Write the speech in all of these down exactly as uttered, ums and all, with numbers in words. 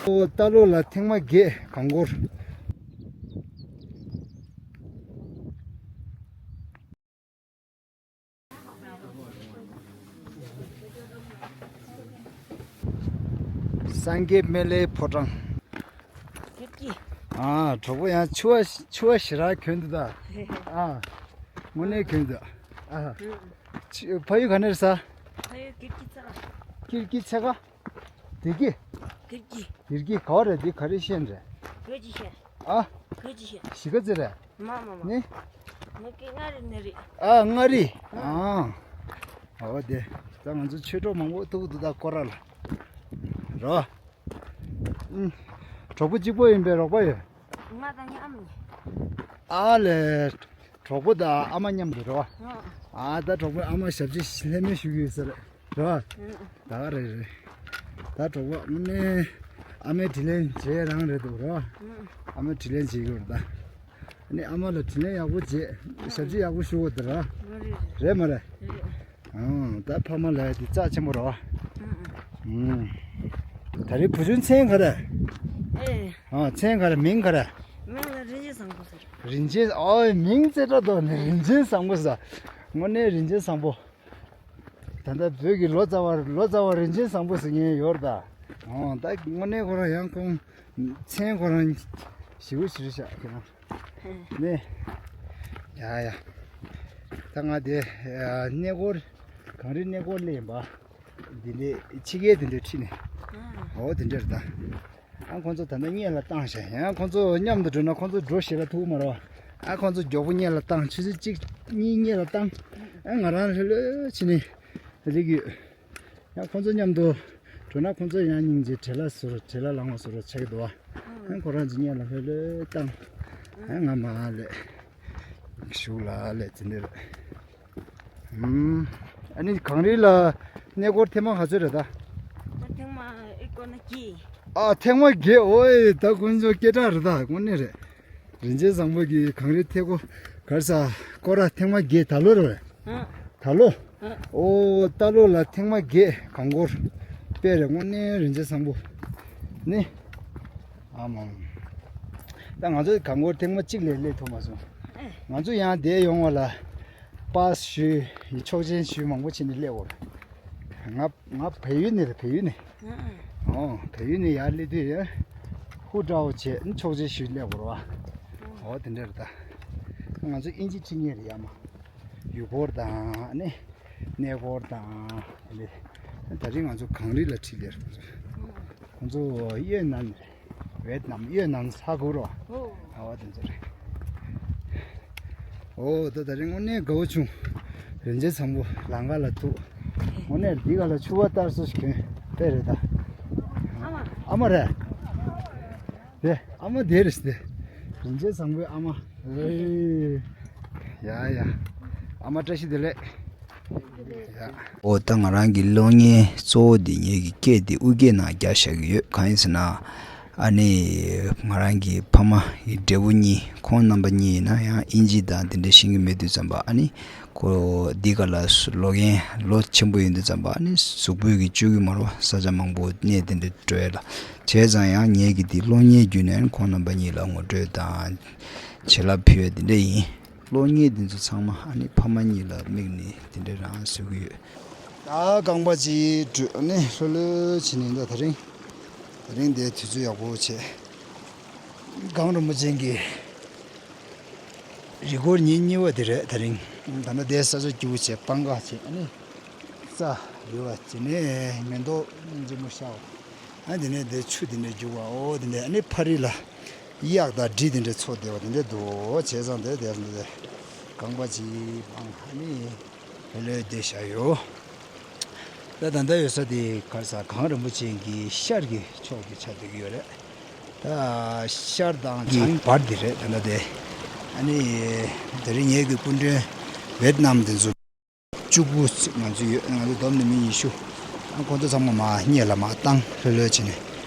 ཨོ། རྟ་ལོག་ལ་ཐེངས་མ་བརྒྱད་གངས་སྐོར། སངས་རྒྱས་སྨན་བླའི་ཕོ་བྲང་། ཨ། གྲོགས་པོ་ཡང་ཕྱུ་པ་ཕྱུ་པ་ཞེ་དྲག་གྱོན་འདུག་ད། ཨ། དངོས་གནས་གྱོན་འདུག། ཨ། ཕ་ཡུལ་ག་ནས་རེད་ཟེར། ཕ་ཡུལ་ཀིར་ཀི་ཚ་ག་ཀིར་ཀི་ཚ་ག་བདེ་སྐྱིད། ཀིར་ཀི། ཀིར་ཀི་ག་བ་རེད། འདི་ག་རེ་ཤེས་རེད། བོད་ཀྱི་ཤེས། ཨ། བོད་ཀྱི་ཤེས། གཞིས་ཀ་རྩེ་རེད། མ་མ་མ། ནི། ངའི་སྐད་མངའ་རིས་ནས་རེད། ཨ། མངའ་རིས། ཨ། འོ་དེ། ད་ང་ཚོ་ཆོས་གྲོགས་མང་པོ་ཐུག་འདུག་ད་སྐོར་ར་ལ། རོ། ཨུམ། གྲོགས་པོ་གཅིག་པོ་ཡིན་པའི་རོགས་པ་ཡོད། ང་དང་ངའི་ཨ་མ་གཉིས། ཨ་ལས། གྲོགས་པོ་དང་ཨ་མ་མཉམ་དུ་རོ། ཨ། ད་གྲོགས་པོའི་ཨ་མ་ཞབས་ཕྱི་ལྷད་མེད་ཞུ་གི་ཡོད་ས་རེད། རེད་བ། ད་ག་རེད་རེད། ད་གྲོགས་པོ་དངོས་གནས་ཨ་མའི་དྲིན་ལན་འཇལ་རང་རེད་འདུག་རེད་བ། ཨ་མའི་དྲིན་ལན་འཇལ་དགོས་རེད་ད། ཨ་ནི་ཨ་མ་ལ་དྲིན་ལན་ཡག་པོ་འཇལ། ཞབས་ཕྱི་ཡག་པོ་ཞུ་དགོས་འདུག་རེད་བ། རེད་མ་རེད། ཨང་། ད་ཕ་མ་ལ་དེ་རྩ་ཆེན་པོ་རེད་བ། ཨང་། ད་རེས་བུ་ཆུང་མཚན་ག་རེ། ཨེ། ཨང་། མཚན་ག་རེ། མིང་ག་རེ། མིང་ལ་རིན་ཆེན་བཟང་པོ་ཟེར། རིན་ཆེན། ཨོ། མིང་རྩེ་གྲ་དོ་ནི་རིན་ཆེན་བཟང་པོ་ཟེར། དངོས་གནས་རིན་ཆེན་བཟང་པོ། ད་ལྟ་བོད་ཀྱི་ལོ་ཙཱ་བ་ལོ་ཙཱ་བ་རིན་ཆེན་བཟང་པོ་ཟེར་མཁན་ཡོད་རེད་ད། ཨོ། ད་དངོས་གནས་ཁོ་རང་ཡང་ཁོང་མཚན་ཁོ་རང་ཞེ་པོ་ཞིག་རེད་ཤག་ཁྱེད་རང་། ནས། ཡ་ཡ། ད་ང་དེ་གནས་སྐོར་གངས་རི་གནས་སྐོར་སླེབས་ཡིན་པ། འདི་འདྲའི་ཕྱི་རྒྱལ་དེ་འདྲའི་ཁྲིད་ནས། འོ་དེ་འདྲ་རེད་ད། ཨ་ཁོང་ཚོ་ད་ལྟ་སྔོན་ལ་བཏང་ཤག་ཡང་ཁོང་ཚོ་མཉམ་དུ་འགྲོ་ན་ཁོང་ཚོ་འགྲོ་ཞེ་དྲག་ཐུབ་མ་རེད་བ། ཨ་ཁོང་ཚོ་མགྱོགས་པོ་སྔོན་ལ་བཏང་། ཆུ་ཚོད་གཅིག་གཉིས་སྔོན་ལ་བཏང་། ཨ་ང་རང་ལྷོད་ལྷོད་བྱས་ནས་རིག་ཡོད། ཡང་ཁོང་ཚོ་མཉམ་དུ་འགྲོ་ན་ཁོང་ཚོ་ཡང་སྙིང་རྗེ། བྲེལ་བ་ཟུར་བྲེལ་བ་ལངས་པ་ཟུར་ཆགས་ཀྱི་འདུག་བ། ཨ་ཁོ་རང་ཚོ་སྔོན་ལ་ལྷོད་ལྷོད་བཏང་། ཨ་ང་མར་སླེབས། གཞུག་ལ་སླེབས་ཟིན་འདིར། ཨུམ། ཨ་ནི་གངས་རི་ལ་གནས་སྐོར་ཐེངས་མ་ག་ཚོད་རེད་ད། ཐེངས་མ་ཨེ་སྐོར་ན་གི། ཨ། ཐེངས་མ་བརྒྱད། ཨོའི། ད་ཁོང་ཚོ་སྐད་གྲགས་རེད་ད། དངོས་གནས་རེད། རིན་ཆེན་བཟང་པོ་གི་གངས་རི་ཐེག་པ་ག་རེ་ཟ་སྐོར་ར་ཐེངས་མ་བརྒྱད་ད་ལོ་རེད། ཨ། ད་ལོ། ཨ། ཨོ། རྟ་ལོག་ལ་ཐེངས་མ་བརྒྱད་གངས་སྐོར་དཔེ་རེད། དངོས་གནས་རིན་ཆེན་བཟང་པོ་ནི། ཨ་མ། ད་ང་ཚོ་གངས་སྐོར་ཐེངས་མ་གཅིག་ལས་སླེབས་ཐུབ་མ་སོང་། ཨེ། ང་ཚོ་ཡང་འདིར་ཡོང་བ་ལ་པཱ་སི་ཞུས། ཆོག་མཆན་ཞུས། མང་པོ་བྱས་ནས་སླེབས་འོང་། ང་ང་བལ་ཡུལ་ནས་རེད། བལ་ཡུལ་ནས། ཨ། ཨོ། བལ་ཡུལ་ནས་ཡར་སླེབས་དུས་ཡ་ཧུ་ཀྲའོ་བྱས་ཆོག་མཆན་ཞུས་སླེབས་འོང་ར་བ། ཨོ། དེ་འདྲ་རེད་ད། ང་ཚོ་ཨིན་ཇི་ཁྲིད་མཁན་རེད་ཡ་མ། ཡུལ་སྐོར་དང་ནི། གནས་སྐོར་དང་དེ་འདྲ། ད་རིང་ང་ཚོ་གངས་རི་ལ་ཁྲིད་ལེར། ཁོང་ཚོ་ཡོད་ན་ནི་རེད། ཝེད་ནམ་ཡོད་ནམ་ས་གོ་རོ། ཨོ། ཨ་བ་དེ་ཚོ་རེད། ཨོ། ད་ད་རིང་དངོས་གནས་དགའ་བོ་བྱུང་། རིན་ཆེན་བཟང་པོ་ལམ་ཁ་ལ་ཐུག་དངོས་གནས་འདི་ག་ལ་ཕྱུ་པ་བསྟར་སོ་ཞིག་གྱོན་དཔེ་རེད་ད། ཨ་མ། ཨ་མ་རེད། དེ་ཨ་མ་དེ་རེད་དེ། རིན་ཆེན་བཟང་པོའི་ཨ་མ། ཨེ། ཡ་ཡ། ཨ་མ་བཀྲ་ཤིས་བདེ་ལེགས། ཡ། ཨོ། ད་ང་རང་གི་གློག་བརྙན་གཙོ་བོ་འདི་ངེད་ཀྱི་སྐད་འདི་དབུས་སྐད་ནང་རྒྱག་བཞག་གི་ཡོད། གང་ཡིན་ཟེར་ན། ཨ་ནི་ང་རང་གི་ཕ་མ་ཡི་འབྲས་བུ་གཉིས། ཁོང་རྣམ་པ་གཉིས་ཡིན་ན་ཡང་ཨིན་ཇི་དང་དེ་འདྲ་ཤེས་ཀྱི་མེད་དུས་ཙམ་པ། ཨ་ནི་ཁོ་འདི་ག་ལ་ལོ་རྒན་ལོ་ཆེན་པོ་ཡིན་དུས་ཙམ་པ། ཨ་ནི་གཟུགས་པོས་ཀྱི་བཅོས་ཀྱི་མ་རོ། ས་ཆ་མང་པོ་གནས་དེ་འདྲ་འགྲོ་ཡ་ལ། བྱས་ཙང་ཡང་ངེད་ཀྱི་འདི་གློག་བརྙན་བརྒྱུད་ནས་ཁོང་རྣམ་པ་གཉིས་ལ་ངོ་སྤྲོད་དང་བྱིན་རླབས་ཕུལ་ཡ་འདི་འདྲ་ཡིན། གློག་བརྙན་འདི་ཚོ་ཚང་མ་ཨ་ནི་ཕ་མ་གཉིས་ལ་དམིགས་ནས་དེ་འདྲ་རང་བཟོ་གི་ཡོད། ད་རྐང་པ་ཅིག་བྲུས། ཨ་ནི་ལྷོད་ལྷོད་བྱས་ནས་ད་དེ་རིང་། དེ་རིང་འདིར་དུས་ཚོད་ཡག་པོ་བྱས། གངས་རིན་པོ་ཆེ་གི་རི་སྐོར་ཉིན་གཉིས་པ་དེ་རེད་དེ་རིང་། ད་ལྟ་འདིར་ས་ཆ་སྐྱིད་པོ་བྱས། སྤང་ཁ་བྱས། ཨ་ནི་རྩྭ་ཡོད་པ་བྱས་ནས་མེ་ཏོག་ལྗིད་མོ་ཤར་བ། ཨ་དེ་ནས་འདིར་ཆུ་དེ་འདྲ་རྒྱུག་པ། ཨོ་དེ་འདྲ། ཨ་ནི་ཕ་རི་ལ་གཡག་དང་འབྲི་དེ་འདྲ་འཚོ་བསྡད་པ་དེ་འདྲ་འདུག། བྱས་ཙང་དེ་དེ་འདྲ་རྐང་པ་ཅིག་སྤང་། ཨ་ནི་ལྷོད་ལྷོད་བསྡད་བཞག་ཡོད། ད་ད་ལྟ་ཡོད་ས་དེ་ག་རེ་ཟ། གངས་རིན་པོ་ཆེ་གི་ཤར་གྱི་ཕྱོགས་ཀྱི་ཆ་སྡོད་ཀྱི་ཡོད་རེད། ད་ཤར་དང་བྱང་བར་དེ་རེད་ད་ལྟ་དེ། ཨ་ནི་དེ་རིང་ངེད་ཀྱི་སྐུ་མགྲོན་ཝེད་ནམ་དེ་ཚོ་བཅུ་དགུ་ང་ཚོ་ཡོད། ང་ཚོ་བསྡོམས་ནས་མི་ཉི་ཤུ། ཨ་ཁོང་ཚོ་ཚང་མ་མར་སྔོན་ལ་མར་བཏང་། ལྷོད་ལྷོད་བྱས་ནས།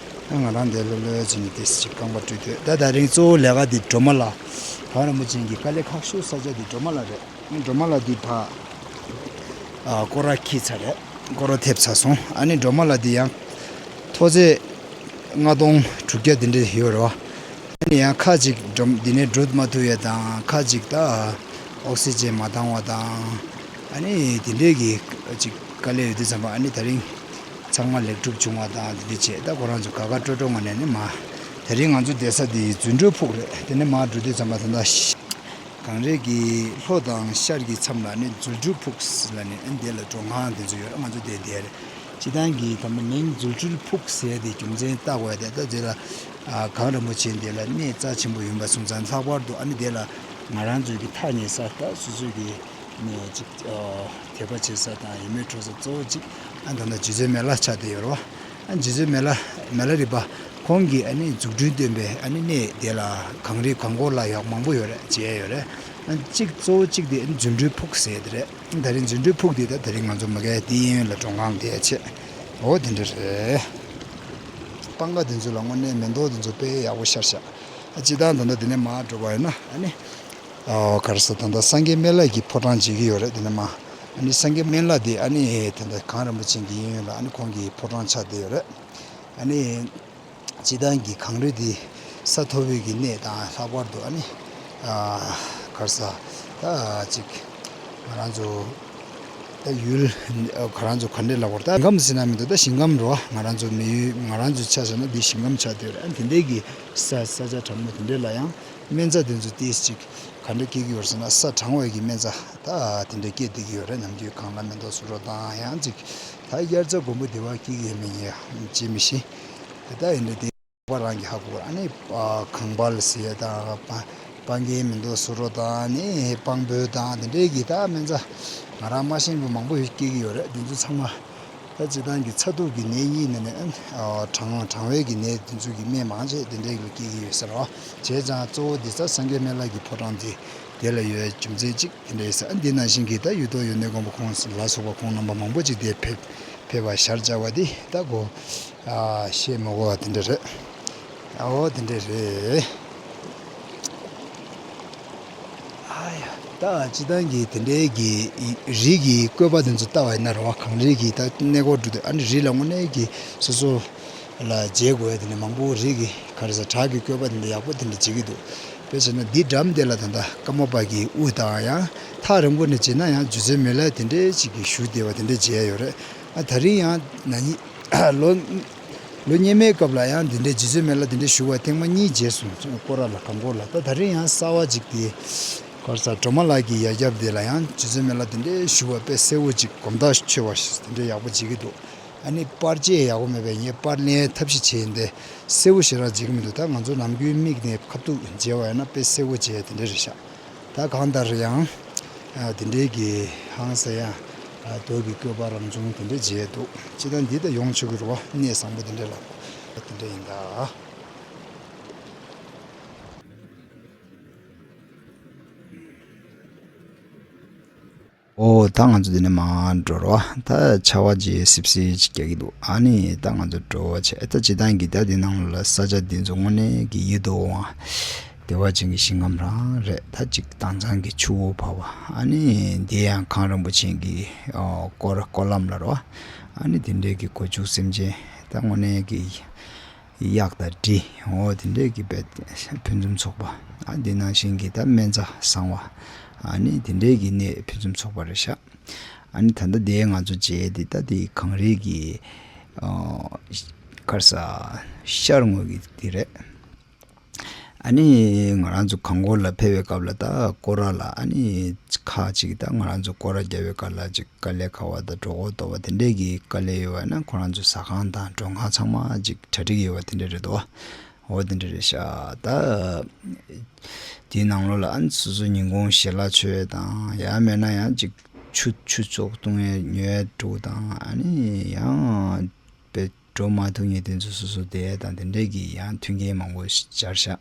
ཨ་ང་རང་འདིར་ལྷོད་ལྷོད་བྱས་ནས་དེ་ཅིག་རྐང་པ་བྲུས་སྡོད། ད་ད་རིང་གཙོ་བོ་ལས་ཀ་འདི་སྒྲོལ་མ་ལ། གངས་རིན་པོ་ཆེ་གི་དཀའ་ལས་ཁག་ཤོས་ས་ཆ་འདི་སྒྲོལ་མ་ལ་རེད། སྒྲོལ་མ་ལ་འདི་ཕར། ཨ་སྐོར་ར་འཁྱེར་ཚར་རེད། སྐོར་ར་ཐེབས་ཚར་སོང་། ཨ་ནི་སྒྲོལ་མ་ལ་འདི་ཡང་མཐོ་ཚད་ ལྔ་སྟོང་དྲུག་བརྒྱ་དེ་འདྲ་ཡོད་རེད་བ། ཨ་ནི་ཡང་ཁ་ཅིག་འགྲམ་འདི་ནས་འགྲོ་མ་ཐུབ་ཡ་དང་ཁ་ཅིག་ད་ཨོག་སི་ཇན་མ་འདང་བ་དང་། ཨ་ནི་དེ་འདྲའི་གི་ཅིག་དཀའ་ལས་ཡོད་དུས་ཙམ་པ། ཨ་ནི་ད་རིང་ཚང་མ་ལེགས་གྲུབ་བྱུང་བ་དང་དེ་འདྲ་བྱས། ད་ཁོ་རང་ཚོ་དགའ་དགའ་སྤྲོ་སྤྲོ་ངང་ནས་ནི་མ། དེ་རིང་ང་ཚོ་བསྡད་ས་དེ་རྫུ་འཕྲུལ་ཕུག་རེད། དེ་ནས་མར་འགྲོ་དུས་ཙམ་པ་ད་ལྟ་གངས་རི་གི་ལྷོ་དང་ཤར་གྱི་མཚམས་ལ་ནི་རྫུ་འཕྲུལ་ཕུག་ལ་ནི་ཨ་ནི་དེ་ལ་མགྲོན་ཁང་དེ་ཚོ་ཡོད་རེད། ང་ཚོ་དེ་བསྡད་རེད། སྤྱིར་བཏང་གི་ད་ལྟ་མིང་རྫུ་འཕྲུལ་ཕུག་ཟེར་དེ་རྒྱུ་མཚན་བཏགས་པ་དེ་ད་དེ་ལ་ཨ་གངས་རིན་པོ་ཆེ་འདི་ལ་གནས་རྩ་ཆེན་པོ་ཡིན་པ་སོང་ཙང་། ལྷག་པར་དུ་ཨ་ནི་དེ་ལ་ང་རང་ཚོའི་གི་ཐག་ཉེ་ས་ད་སོ་སོའི་གི་ནས་ཅིག་ཨ་དད་པ་བྱེད་ས་དང་ཡིད་སྨོན་འཁྲུག་ས་གཙོ་བོ་གཅིག་ཨ་ད་ལྟ་རྗེ་བཙུན་མི་ལ་ཆགས་བསྡད་ཡོད་རེད་བ། ཨ་རྗེ་བཙུན་མི་ལ་མི་ལ་རས་པ་ཁོང་གིས་ཨ་ནི་རྫུ་འཕྲུལ་སྟོན་པའི་ཨ་ནི་གནས་དེ་ལ་གངས་རི་གངས་སྐོར་ལ་ཡག་མང་པོ་ཡོད་རེད། མཇལ་ཡོད་རེད། ཨ་གཅིག་གཙོ་བོ་གཅིག་དེ་ཨ་ནི་རྫུ་འཕྲུལ་ཕུག་ཟེར་དེ་རེད། ད་རིང་རྫུ་འཕྲུལ་ཕུག་དེ་ད་དེ་རིང་ང་ཚོ་མ་གི་དེའི་གཡས་གཡོན་ལ་མགྲོན་ཁང་དེ་ཡ་ཆེ། འོ་དེ་འདྲ་རེད། སྤང་ཁ་དེ་ཚོ་ལ་དངོས་གནས་མེ་ཏོག་དེ་ཚོ་དཔེ་ཡག་པོ་ཤར་ཤག་ཨ་སྤྱིར་བཏང་ད་ལྟ་དེ་ནས་མར་འགྲོ་བ་ཡིན་ན་ཨ་ནི། ཨོ་ག་རེ་ཟེར། ད་ལྟ་སངས་རྒྱས་སྨན་བླ་གི་ཕོ་བྲང་མཇལ་གྱི་ཡོད་རེད། དེ་ནས་མར་ཨ་ནི་སངས་རྒྱས་སྨན་བླ་དེ་ཨ་ནི་ད་ལྟ་གངས་རིན་པོ་ཆེ་གི་གཡས་གཡོན་ལ་ཨ་ནི་ཁོང་གི་ཕོ་བྲང་ཆགས་བསྡད་ཡོད་རེད། ཨ་ནི་སྤྱིར་བཏང་གི་གངས་རི་དེ་ས་མཐོ་བའི་གི་གནས་དང་། ལྷག་པར་དུ་ཨ་ནི་ཨ་ག་རེ་ཟེར། ད་ཅིག་ང་རང་ཚོ་ད་ཡུལ་ཁོ་རང་ཚོ་ག་འདྲས་ལབ་དགོས་རེད། ད་ཞིང་ཁམས་ཟེར་ན་མི་འདུག་ད་ཞིང་ཁམས་རེད་བ། ང་རང་ཚོ་མི་ཡུལ་ང་རང་ཚོའི་ཆ་བཞག་ན་འདི་ཞིང་ཁམས་ཆགས་བསྡད་ཡོད་རེད། ཨ་དེ་འདྲས་གི་ས་ས་ཆ་གྲང་མོ་དེ་འདྲས་ལ་ཡང་སྨན་རྩྭ་དེ་ཚོ་ཏོག་ཙམ་ཅིག་ག་འདྲས་སྐྱེ་གི་ཡོད་རེད་ཟེར་ན། ས་གྲང་བའི་གི་སྨན་རྩྭ་ད་དེ་འདྲས་སྐྱེ་བསྡད་ཀྱི་ཡོད་རེད། ནམ་རྒྱུན་གངས་ལ་མེ་ཏོག་སུ་རོ་དང་། ཡང་ཅིག་ད་དབྱར་རྩྭ་དགུན་འབུ་དེ་བ་སྐྱེ་གི་ཡོད་མེད་ངས་ཅིག་མི་ཤེས། དེ་ད་ཡིན་འདྲ་དེ་པ་རང་གི་ཧ་གོ་ར། ཨ་ནི་ཨ་གངས་སྤར་ཟེར་ཡ་དང་། སྤ་སྤང་རྒྱན་མེ་ཏོག་སུ་རོ་དང་། ཨ་ནི་སྤང་སྤོས་དང་དེ་འདྲའི་གི་ད་སྨན་རྩྭ་ང་རང་མ་ཤེས་པ་མང་པོ་ཡོད་སྐྱེ་གི་ཡོད་རེད། དེ་ཚོ་ཚང་མ་ད་སྤྱིར་བཏང་གི་ཚ་གདུག་གི་ནད་གཉིས་ནང་ནས་ཨ་གྲང་གྲང་བའི་གི་ནད་དེ་ཚོ་གི་སྨན་མང་ཆེ་དེ་འདྲའི་གི་ལ་སྐྱེ་གི་ཡོད་ཟེར་བ། བྱས་ཙང་གཙོ་བོ་འདི་ས་སངས་རྒྱས་སྨན་བླ་གི་ཕོ་བྲང་དེ་དེ་ལ་ཡོད་རྒྱུ་མཚན་གཅིག་དེ་འདྲ་ཡོད་ས། ཨ་འདི་ནང་བཞིན་གྱི་ད་ཡོད་དོ་ཡོད་ནས་དགོན་པ་ཁོང་ལ་སོགས་པ་ཁོང་རྣམ་པ་མང་པོ་ཅིག་དེ་ཕེབས་ཕེབས་པ་ཞལ་མཇལ་བ་དེ་ད་གོ་ཨ་བཤད་མ་དགོས་པ་དེ་འདྲ་རེད། ཨོ་དེ་འདྲ་རེད། ཨ་ཡ། ད་སྤྱིར་བཏང་གི་དེ་འདྲའི་གི་རི་གི་བཀོད་པ་དེ་ཚོ་ལྟ་བ་ཡིན་ན་རེད་བ། གངས་རི་གི་ད་གནས་སྐོར་འགྲོ་དུས་ཨ་ནི་རི་ལ་དངོས་གནས་གི་སོ་སོ་ལ་མཇལ་དགོས་ཡ་དེ་འདྲ་མང་པོ། རི་གི་ག་རེ་ཟེར། བྲག་གི་བཀོད་པ་དེ་འདྲ་ཡག་པོ་དེ་འདྲ་མཇལ་གྱི་འདུག་དཔེ་བྱས་ན་འདི་འགྲམ་དེ་ལ་ད་ལྟ་ཀརྨ་པ་གི་དབུ་དང་། ཡང་ཐག་རིང་པོ་ནས་མཇལ་ན་ཡང་རྗེ་བཙུན་མི་ལ་དེ་འདྲའི་ཅིག་གི་བཞུགས་བསྡད་པ་དེ་འདྲ་མཇལ་ཡོད་རེད། ཨ་ད་རིང་ཡང་ན་ནི་ལོ་ལོ་སྔོན་མའི་སྐབས་ལ་ཡང་འདི་འདྲའི་རྗེ་བཙུན་མི་ལ་དེ་འདྲའི་བཞུགས་པ་ཐེངས་མ་གཉིས་མཇལ་སོང་། སྐོར་ར་ལ་གངས་སྐོར་ལ། ད་ད་རིང་ཡང་གསར་བ་ཅིག་དེ་ག་རེ་ཟེར། སྒྲོལ་མ་ལགས་ཀྱི་ཡ་རྒྱབ་དེ་ལ་ཡང་རྗེ་བཙུན་མི་ལ་དེ་འདྲའི་བཞུགས་པ་དཔེ་གསལ་བོ་ཅིག་སྒོམ་ཐག་ཆོད་པ་ཞིག་དེ་འདྲའི་ཡག་པོ་མཇལ་གྱི་འདུག་ཨ་ནི་པར་ཆས་ཡག་པོ་མེད་པས་ངས་པར་ལེན་ཐབས་ཤེས་བྱས་ཏེ་གསལ་བོ་ཞེ་དྲག་མཇལ་གྱི་མི་འདུག་ད་ང་ཚོ་ནམ་རྒྱུན་མིག་ནས་ཁ་ཐུག་མཇལ་བ་ཡིན་ན་དཔེ་གསལ་བོ་མཇལ་དེ་འདྲ་རེད་ཤག་ད་གང་ལྟར་ཡང་ཨ་དེ་འདྲའི་གི་ཧང་སང་ཡ་ཨ་རྡོ་གི་བཀོད་པ་རང་བྱུང་དེ་འདྲ་མཇལ་འདུག་སྤྱིར་བཏང་འདི་ད་ཡོང་ཆོག་གི་རེད་བ། གནས་བཟང་པོ་དེ་འདྲ་ལ་དེ་འདྲ་ཡིན་ད། ཨོ་ད་ང་ཚོ་འདི་ནས་མར་འགྲོ་རོགས། ད་ཆར་པ་ཅིག་སིབ་སིབ་ཅིག་རྒྱག་གི་འདུག་ཨ་ནི་ད་ང་ཚོ་འགྲོ་བྱས། ད་སྤྱིར་བཏང་གི་ད་འདི་ནང་ལ་ས་ཆ་འདི་ཚོ་དངོས་གནས་ཀྱི་ཡིད་དུ་འོང་བ་བདེ་བ་ཅན་གྱི་ཞིང་ཁམས་རང་རེད། ད་ཅིག་དྭངས་གཙང་གི་ཆུ་བོ་བབས་པ། ཨ་ནི་འདི་ཡང་གངས་རིན་པོ་ཆེ་གི་ཨོ་སྐོར་སྐོར་ལམ་ལ་རོ། ཨ་ནི་དེ་འདྲའི་གི་སྒོ་ཕྱུགས་སེམས་ཅན་ད་དངོས་གནས་ཀྱི་གཡག་དང་འབྲི། འོ་དེ་འདྲའི་གི་དཔེ་ཕུན་སུམ་ཚོགས་པ། ཨ་འདི་ནང་བཞིན་གྱི་ད་སྨན་རྩྭ་བཟང་བ། ཨ་ནི་དེ་འདྲའི་གི་གནས་ཕུན་སུམ་ཚོགས་པ་རེད་ཤག་ཨ་ནི་ད་ལྟ་དེ་ང་ཚོ་མཇལ་དེ་ད་དེ་གངས་རི་གི་ཨོ་ག་རེ་ཟེར། ཤར་ངོས་ཀྱི་དེ་རེད། ཨ་ནི་ང་རང་ཚོ་གངས་སྐོར་ལ་ཕེབས་པའི་སྐབས་ལ་ད་སྐོར་ར་ལ་ཨ་ནི་ཁག་ཅིག་ད་ང་རང་ཚོ་སྐོར་ར་རྒྱབ་པའི་སྐབས་ལ་ཅིག་དཀའ་ལས་ཁག་པ་དང་གྲོད་ཁོག་ལྟོགས་པ་དེ་འདྲས་ཀྱི་དཀའ་ལས་ཡོད་པ་ན་ཁོ་རང་ཚོ་ཟ་ཁང་དང་མགྲོན་ཁང་ཚང་མ་ཅིག་གྲ་སྒྲིག་ཡོད་པ་དེ་འདྲས་རེད་དོ། འོ་དེ་འདྲས་རེད་ཤག་ད་དེའི་ནང་ལོགས་ལ་ཨ་ནི་སོ་སོ་ཉིན་གུང་ཞལ་ལག་མཆོད་ཡས་དང་ཡང་མེད་ན་ཡང་ཅིག་ཆུ་ཆུ་བཙོག་བཏུང་ཡས་ཉོ་ཡས་འགྲོ་དང་། ཨ་ནི་ཡང་དཔེ་འགྲོ་མ་ཐུབ་མཁན་དེ་ཚོ་སོ་སོ་བསྡད་དང་དེ་འདྲས་ཀྱི་ཡང་མཐུན་རྐྱེན་མང་པོ་སྦྱར་ཤག་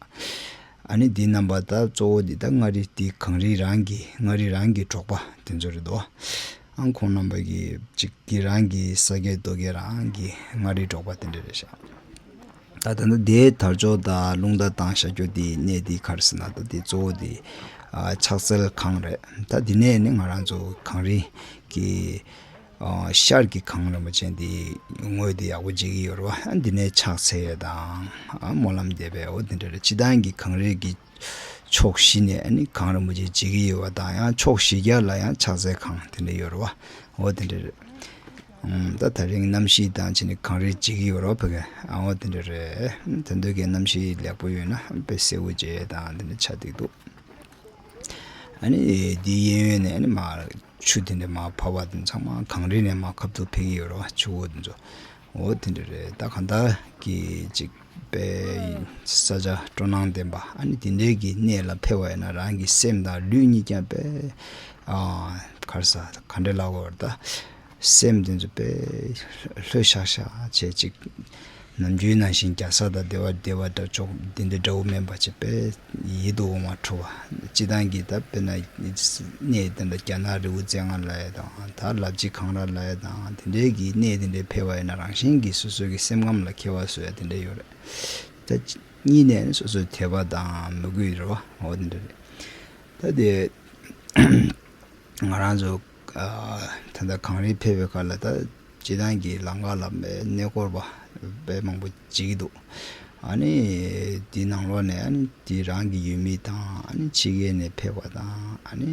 ཨ་ནི་འདི་རྣམ་པ་ད་གཙོ་བོ་འདི་ད་མངའ་རིས་འདི་གངས་རི་རང་གི་མངའ་རིས་རང་གི་འབྲོག་པ་དེ་ཚོ་རེད་དོ། ཨང་ཁོང་རྣམ་པ་གི་ཅིག་གི་རང་གི་ས་སྐྱེས་རྡོ་སྐྱེས་རང་གི་མངའ་རིས་འབྲོག་པ་དེ་འདྲས་རེད་ཤག་ད་ད་ལྟ་དེའི་དར་ལྕོག་དང་རླུང་རྟ་བཏང་བཞག་རྒྱུ་དེ་གནས་དེ་ག་རེ་ཟེར་ན། ད་དེ་གཙོ་བོ་དེ་ཨ་ཕྱག་འཚལ་ཁང་རེད། ད་དེ་ནས་ནི་ང་རང་ཚོ་གངས་རི་གི་ ཨ་ཤར་གྱི་གངས་རིན་པོ་ཆེ་འདི་ངོས་འདི་ཡག་པོ་མཇལ་གྱི་ཡོད་རེད་བ། ཨ་འདི་ནས་ཕྱག་འཚལ་ཡས་དང་ཨ་སྨོན་ལམ་འདེབས་པའི་འོ་དེ་འདྲ་རེད། སྤྱིར་བཏང་གི་གངས་རི་གི་ཕྱོགས་བཞི་ནས་ཨ་ནི་གངས་རིན་པོ་ཆེ་མཇལ་གྱི་ཡོད་པ་དང་། ཡང་ཕྱོགས་བཞི་བརྒྱ་ལ་ཡང་ཕྱག་འཚལ་ཁང་དེ་འདྲ་ཡོད་རེད་བ། འོ་དེ་འདྲ་རེད། ཨུམ། ད་ད་རིང་གནམ་གཤིས་དང་བྱས་ནས་གངས་རི་མཇལ་གྱི་ཡོད་རེད་བ་ཕ་གི། ཨ་འོ་དེ་འདྲ་རེད། ད་དུས་ཀྱི་གནམ་གཤིས་ལེགས་པོ་ཡོད་ན་དཔེ་གསལ་པོ་མཇལ་ཡས་དང་དེ་འདྲ་ཆགས་བསྡད་འདུག་ཨ་ནི་འདི་གཡས་གཡོན་ནས་ཨ་ནི་མར་ཆུ་དེ་འདྲ་མར་བབས་པ་དེ་ཚང་མ་གངས་རི་ནས་མར་ཁ་ཐུག་ཕེབས་ཀྱི་ཡོད་རེད་བ། ཆུ་བོ་དེ་ཚོ། འོ་དེ་འདྲ་རེད། ད་གང་ལྟར་གྱི་ཅིག་དཔེ་ས་ཆ་སྤྲོ་སྣང་ལྡན་པ་ཨ་ནི་དེ་འདྲའི་གི་གནས་ལ་ཕེབས་པ་ཡིན་ན་རང་གི་སེམས་དང་ལུས་གཉིས་ཀྱང་དཔེ་ཨ་ག་རེ་ཟ་ག་འདྲ་ལབ་དགོས་རེད། ད་སེམས་དེ་ཚོ་དཔེ་ལྷོད་ཤག་ཤག་བྱས་ཅིག་ནམ་རྒྱུན་ནང་བཞིན་རྒྱལ་ས་དང་སྡེ་བ་སྡེ་བ་འདྲ་ཅོག་འདི་འདྲ་འདྲ་བོ་མིན་པ་ཅིག་དཔེ་ཡིད་དུ་འོང་བ་འཕྲོ་བ། སྤྱིར་བཏང་གི་ད་དཔེར་ན་གནས་དེ་འདྲ་རྒྱ་ནག་རི་བོ་རྩེ་ལྔ་ལབ་ཡས་དང་། ད་ལབ་ཅིག་གངས་ར་ལབ་ཡས་དང་དེ་འདྲའི་གི་གནས་དེ་འདྲའི་ཕེབས་པ་ཡིན་ན་རང་བཞིན་གྱིས་སོ་སོ་གི་སེམས་ཁམས་ལ་ཁྱད་པར་བཟོ་ཡ་དེ་འདྲ་ཡོད་རེད། ད་གཉིས་ནས་སོ་སོའི་དད་པ་དང་མོས་གུས་རེད་བ། འོ་དེ་འདྲ་རེད། ད་དེ་ང་རང་ཚོ་ཨ་ད་ལྟ་གངས་རིར་ཕེབས་པའི་སྐབས་ལ་ད་སྤྱིར་བཏང་གི་ལམ་ཁ་ལ་གནས་སྐོར་བ་དཔེ་མང་པོ་བྱེད་ཀྱི་འདུག་ཨ་ནི་དེའི་ནང་ལོགས་ནས་ཨ་ནི་དེ་རང་གི་ཡུལ་མི་དང་ཨ་ནི་ཕྱི་རྒྱལ་ནས་ཕེབས་པ་དང་ཨ་ནི་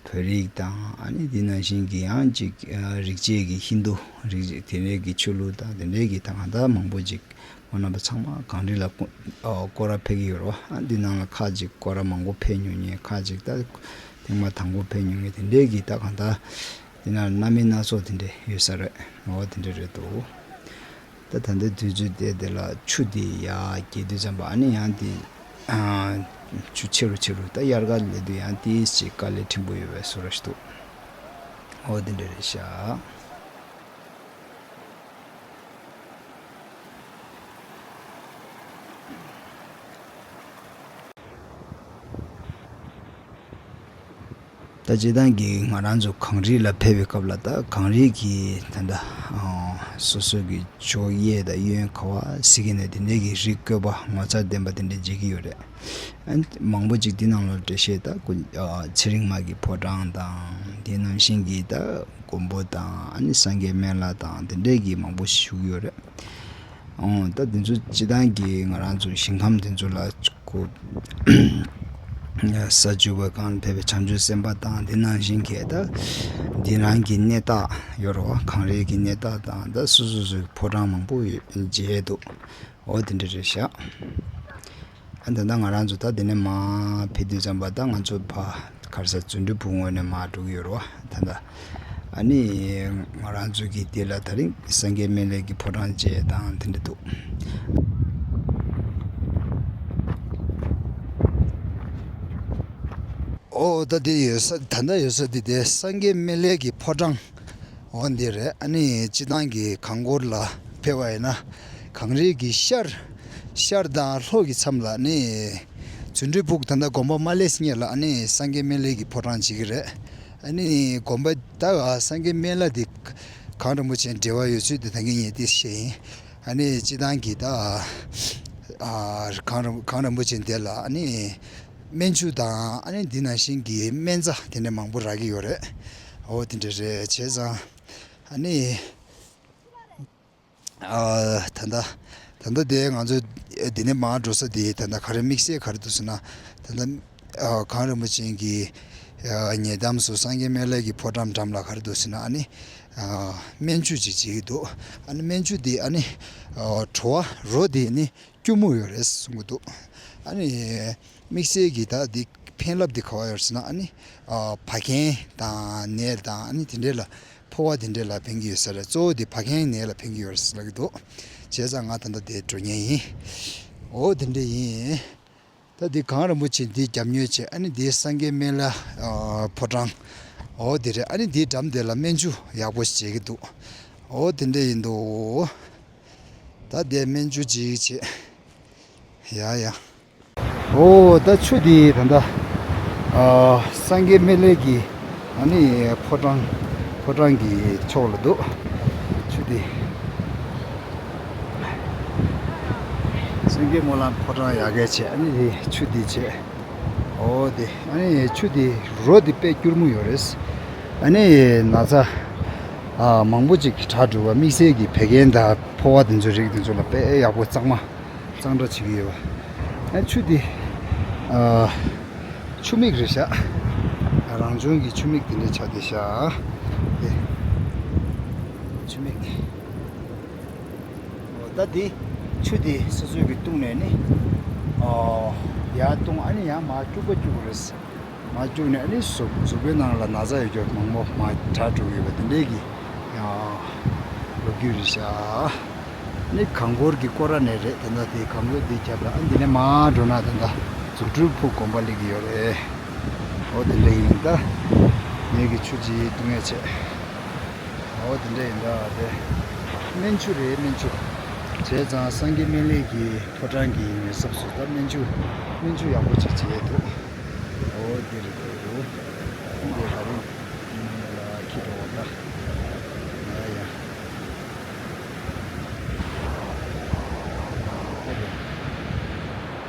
བོད་རིགས་དང་ཨ་ནི་དེ་ནང་བཞིན་གྱི་ཡང་ཅིག་ཨ་རིགས་བཅད་ཀྱི་ཧིན་རྡུ་རིགས་དེ་འདྲའི་གི་ཆོས་ལུགས་དང་དེ་འདྲའི་གི་ད་གང་ལྟར་མང་པོ་ཅིག་ཁོང་རྣམ་པ་ཚང་མ་གངས་རི་ལ་སྐོ་ཨ་སྐོར་ར་ཕེབས་ཀྱི་ཡོད་རེད་བ། ཨ་འདི་ནང་ལ་ཁག་ཅིག་སྐོར་ར་མང་པོ་ཕེབས་མྱོང་མཁན། ཁག་ཅིག་ད་ཐེངས་མ་དང་པོ་ཕེབས་མྱོང་མཁན་དེ་འདྲའི་གི་ད་གང་ལྟར་འདི་ནང་སྣ་མིན་སྣ་ཚོགས་དེ་འདྲ་ཡོད་ས་རེད། འོ་དེ་འདྲ་རེད་འདུག་ད་ད་ལྟའི་དུས་ཚོད་དེ་དེ་ལ་ཆུ་དེ་ཡར་རྒྱས་དུས་ཙམ་པ་ཨ་ནི་ཡང་དེ་ཨ་ཆུ་ཆེ་རུ་ཆེ་རུ་ད་དབྱར་ཁ་སླེབས་དུས་ཡང་ཏོག་ཙམ་དཀའ་ལས་ཕྲན་བུ་ཡོད་པའི་བཟོ་འདྲ་ཞིག་འདུག་འོ་དེ་འདྲ་རེད་ཤག་ད་སྤྱིར་བཏང་གི་ང་རང་ཚོ་གངས་རི་ལ་ཕེབས་པའི་སྐབས་ལ་ད་གངས་རི་གི་ད་ལྟ་ཨ་སོ་སོ་གི་ཕྱོགས་གཡས་དང་གཡོན་ག་བ་ཟེར་གི་ནས་དེ་འདྲའི་གི་རི་བཀོད་པ་ངོ་མཚར་ལྡན་པ་དེ་འདྲ་མཇལ་གི་ཡོད་རེད། ཨ་མང་པོ་ཅིག་དེ་ནང་ལ་འགྲེལ་བཤད་ད་ཀུན་ཨ་ཚེ་རིང་མ་གི་ཕོ་བྲང་དང་དེ་ནང་བཞིན་གྱི་ད་མགོན་པོ་དང་ཨ་ནི་སངས་རྒྱས་སྨན་བླ་དང་དེ་འདྲའི་གི་མང་པོ་ཞིག་བཞུགས་ཡོད་རེད། ཨོ་ད་དེ་ཚོ་སྤྱིར་བཏང་གི་ང་རང་ཚོ་ཞིང་ཁམས་དེ་ཚོ་ལ་ཁོ་ས་བཅུ་པའི་སྒང་ཕེབས་པའི་བྱང་ཆུབ་སེམས་དཔའ་དང་དེ་ནང་བཞིན་གྱི་ད་འདི་རང་གི་གནས་རྟགས་ཡོད་རེད་བ། གངས་རིའི་གི་གནས་རྟགས་དང་ད་སོ་སོ་སོའི་ཕོ་བྲང་མང་པོ་ཡོད་མཇལ་འདུག་འོ་དེ་འདྲ་རེད་ཤག་ཨ་ད་ལྟ་ང་རང་ཚོ་ད་དེ་ནས་མར་ཕེབས་དུས་ཙམ་པ་ད་ང་ཚོ་ཕ་ག་རེ་ཟ་རྫུ་འཕྲུལ་ཕུག་ངོས་ནས་མར་འགྲོ་གི་ཡོད་རེད་བ། ད་ལྟ་ཨ་ནི་ང་རང་ཚོ་གི་དེ་ལ་ད་རིང་སངས་རྒྱས་སྨན་བླའི་གི་ཕོ་བྲང་མཇལ་དང་དེ་འདྲ་འདུག་ཨོ་ད་དེ་ཡོད་ས་ད་ལྟ་ཡོད་ས་དེ་དེ་སངས་རྒྱས་སྨན་བླའི་གི་ཕོ་བྲང་འོ་འདི་རེད། ཨ་ནི་སྤྱིར་བཏང་གི་གངས་སྐོར་ལ་ཕེབས་པ་ཡིན་ན་གངས་རིའི་གི་ཤར་ཤར་དང་ལྷོ་གི་མཚམས་ལ་ནི་རྫུ་འཕྲུལ་ཕུག་ད་ལྟ་དགོན་པ་མ་སླེབས་སྔོན་ལ་ཨ་ནི་སངས་རྒྱས་སྨན་བླའི་གི་ཕོ་བྲང་མཇལ་གི་རེད། ཨ་ནི་དགོན་པ་ད་སངས་རྒྱས་སྨན་བླ་དེ་གངས་རིན་པོ་ཆེ་འབྲེལ་བ་ཡོད་ཚུལ་དེ་ད་གིན་ངས་དེ་བཤད་ཡིན། ཨ་ནི་སྤྱིར་བཏང་གི་ད་ཨ་གངས་རིན་གངས་རིན་པོ་ཆེ་དེ་ལ་ཨ་ནི་སྨན་ཆུ་དང་ཨ་ནི་འདི་ནང་བཞིན་གྱི་སྨན་རྩྭ་དེ་འདྲ་མང་པོ་རག་གི་ཡོད་རེད། འོ་དེ་འདྲ་རེད། བྱས་ཙང་ཨ་ནི་ཨ་ད་ལྟ་ད་ལྟ་དེ་ང་ཚོ་འདི་ནས་མར་འགྲོ་ས་དེ་ད་ལྟ་ག་རེ་དམིགས་བསལ་ག་རེ་འདུག་ཟེར་ན། ད་ལྟ་ཨ་གངས་རིན་པོ་ཆེ་གི་ཨ་ཉེ་འགྲམ་སུ་སངས་རྒྱས་སྨན་བླའི་གི་ཕོ་བྲང་འགྲམ་ལ་ག་རེ་འདུག་ཟེར་ན། ཨ་ནི་ཨ་སྨན་ཆུ་ཅིག་བྱེད་ཀྱི་འདུག་ཨ་ནི་སྨན་ཆུ་དེ་ཨ་ནི་ཨ་བྲོ་བ་རོ་དེ་ནི་སྐྱུར་མོ་ཡོད་རེད་གསུང་གི་འདུག་ཨ་ནི་དམིགས་བསལ་གྱི་ད་འདི་ཕན་རླབས་འདི་ག་བ་ཡོད་ཟེར་ན། ཨ་ནི་ཨ་བད་ཀན་དང་ནད་དང་ཨ་ནི་དེ་འདྲས་ལ་ཕོ་བ་དེ་འདྲས་ལ་ཕན་གྱི་ཡོད་ས་རེད། གཙོ་བོ་དེ་བད་ཀན་ནད་ལ་ཕན་གྱི་ཡོད་རེད་ཟེར་ལབ་ཀྱི་འདུག་བྱས་ཙང་ང་ད་ལྟ་དེ་འགྲོ་མཁན་ཡིན། འོ་དེ་འདྲས་ཡིན། ད་འདི་གངས་རིན་པོ་ཆེ་འདི་རྒྱབ་ཉོས་བྱས། ཨ་ནི་འདི་སངས་རྒྱས་སྨན་བླ་ཨ་ཕོ་བྲང་འོ་དེ་རེད། ཨ་ནི་འདིའི་འགྲམ་དེ་ལ་སྨན་ཆུ་ཡག་པོ་ཞིག་བྱེད་ཀྱི་འདུག་འོ་དེ་འདྲས་ཡིན་འདུག་ད་དེ་སྨན་ཆུ་ཅིག་བྱེད། ཡ་ཡ། ཨོ་ད་ཆུ་འདི་ད་ལྟ་ཨ་སངས་རྒྱས་སྨན་བླའི་གི་ཨ་ནི་ཕོ་བྲང་ཕོ་བྲང་གི་ཕྱོགས་ལ་འདུག་ཆུ་འདི་སངས་རྒྱས་སྨོན་ལམ་ཕོ་བྲང་ཡ་གི་བྱས། ཨ་ནི་དེ་ཆུ་འདི་བྱས། ཨོ་དེ་ཨ་ནི་ཆུ་འདི་རོ་འདི་དཔེ་སྐྱུར་མོ་ཡོད་རེད། ཨ་ནི་ན་ཚ་ ཨ། མང་པོ་ཅིག་གྲ་སྒྲིག་པ། དམིགས་བསལ་གྱི་བད་ཀན་དང་ཕོ་བ་དེ་ཚོ་རིགས་དེ་ཚོ་ལ་དཔེ་ཡག་པོ་གཙང་མ་གཙང་སྦྲ་བྱེད་ཀྱི་ཡོད་པ། ཨ། ཆུ་དེ། ཨ། ཆུ་མིག་རེད་ཤག་རང་བྱུང་གི་ཆུ་མིག་དེ་འདྲ་ཆགས་བསྡད་ཤག་དེ་ཆུ་མིག་དེ། ད་དེ་ཆུ་དེ་སོ་སོའི་གི་བཏུང་ནས་ནི། ཨོ། ཡར་བཏུང་། ཨ་ནི་ཡར་མར་སྐྱུག་པ་སྐྱུག་རེད། མར་སྐྱུག་ནས་ཨ་ནི་གཟུགས་གཟུགས་པོའི་ནང་ལ་ན་ཚ་ཡོད་རྒྱུ་མང་པོ་མར་དྲག་འགྲོ་གི་ཡོད་པ་དེ་འདྲའི་གི། ཨོ། ལོ་རྒྱུས་རེད་ཤག་ནི་གངས་སྐོར་གྱི་སྐོར་ར་ནས་རེད། ད་ལྟ་དེ་གངས་སྐོར་འདི་རྒྱབ་ལ། ཨ། འདི་ནས་མར་འགྲོ་ན་ད་ལྟ་རྫུ་འཕྲུལ་ཕུག་དགོན་པ་སླེབས་ཀྱི་ཡོད་རེད། ཨོ། དེ་འདྲ་ཡིན། ད་ངེད་ཀྱི་ཆུ་ཅིག་བཏུང་ཡས་བྱས། ཨོ། དེ་འདྲ་ཡིན། ད་དེ་སྨན་ཆུ་རེད། སྨན་ཆུ། བྱས་ཙང་སངས་རྒྱས་སྨན་བླའི་གི་ཕོ་བྲང་གི་ཉེ་འདབས་སུ་ད་སྨན་ཆུ། སྨན་ཆུ་ཡག་པོ་ཅིག་བྱས་འདུག་ཨོ། འདི་རེད་འདུག་འདི་ག་རེ། ཁྱི་འགྲོ་བ་ད། ཨ་ཡ།